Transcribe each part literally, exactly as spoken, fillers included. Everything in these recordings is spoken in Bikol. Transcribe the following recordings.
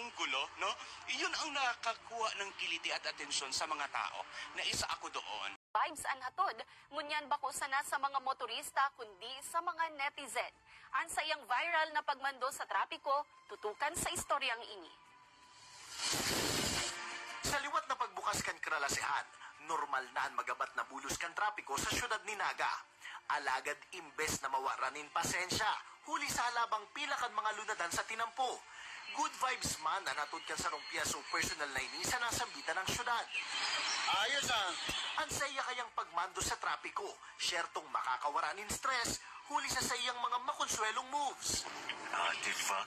Ang gulo, no? Iyon ang nakakuha ng kiliti at atensyon sa mga tao na isa ako doon. Vibes an hatod, ngunyan bako sana sa mga motorista kundi sa mga netizen. An saiyang viral na pagmando sa trapiko, tutukan sa istoryang ini. Sa liwat na pagbukas kan kralasehan, normal na an magabat na bulos kan trapiko sa syudad ni Naga. Alagad imbes na mawaran nin pasensya, huli sa halabang pila kan mga lunadan sa tinampo. Good vibes man an hatod kan sarong P S O personnel na ini sa nasambitan ng syudad. Ayos ah! An saiya kayang pagmando sa trapiko, syertong makakawara nin stress, huli sa saiyang mga makonsuelong moves. Ah, di ba?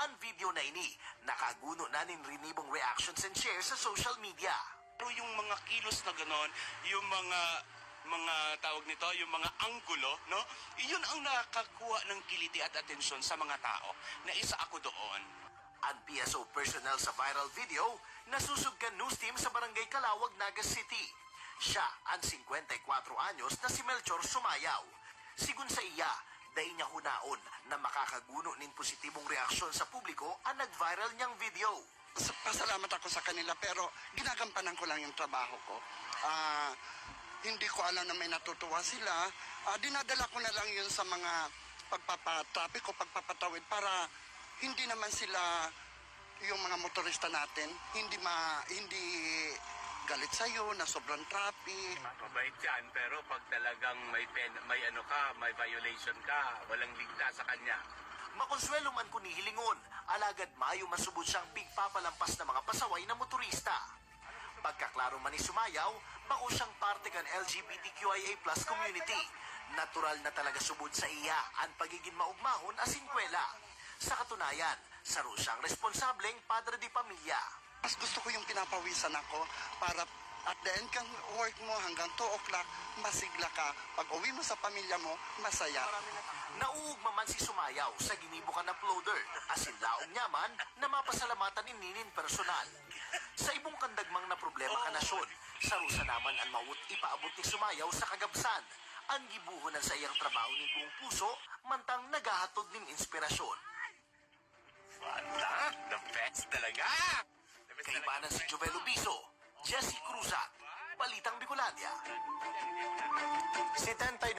An video na ini, nakaguno na nin rinibong reactions and shares sa social media. Pero yung mga kilos na ganon, yung mga mga tawag nito, yung mga anggulo, no? Iyon ang nakakuha ng kiliti at atensyon sa mga tao na isa ako doon. An P S O personnel sa viral video, nasusog kan news team sa Barangay Calawag, Naga City. Siya an singkwenta y kwatro anyos na si Melchor Sumayaw. Sigon sa iya, dai niya hunaon na makakaguno nin positibong reaksyon sa publiko an nag-viral niyang video. Pasalamat ako sa kanila pero ginagampanan ko lang yung trabaho ko. Ah, hindi ko alam na may natutuwa sila. Ah, dinadala ko na lang yun sa mga pagpapatrapiko, pagpapatawid para hindi naman sila yung mga motorista natin hindi ma hindi galit sa iyo na sobrang traffic. Mabait yan, pero pag talagang may pen, may ano ka, may violation ka, walang ligtas sa kanya. Makonsuelo man kun hihilingon, alagad mayo masubod siyang pigpapalampas na mga pasaway na motorista. Pagkaklaro man ni Sumayaw, bako siyang parte kan L G B T Q I A plus community. Natural na talaga subod sa iya an pagigin maugmahon asin kwela. Sa katunayan, saro siyang responsableng padre de pamilya. Mas gusto ko yung pinapawisan ako para at the end kang work mo hanggang two o'clock, masigla ka. Pag uwi mo sa pamilya mo, masaya. Nauugma man si Sumayaw sa ginibo kan uploader, asin laog niya man na mapasalamatan ini nin personal. Sa ibong kandagmang na problema kan nasyon, sarusa naman an mawot ipaabot ni Sumayaw sa kagabsan. An gibohon an saiyang trabaho nin buong puso, mantang naghahatod nin inspirasyon. Wala, the best talaga! The best Kaibanan si Jovel Obiso, Jesse Cruzat, Balitang Bicolandia. Setenta y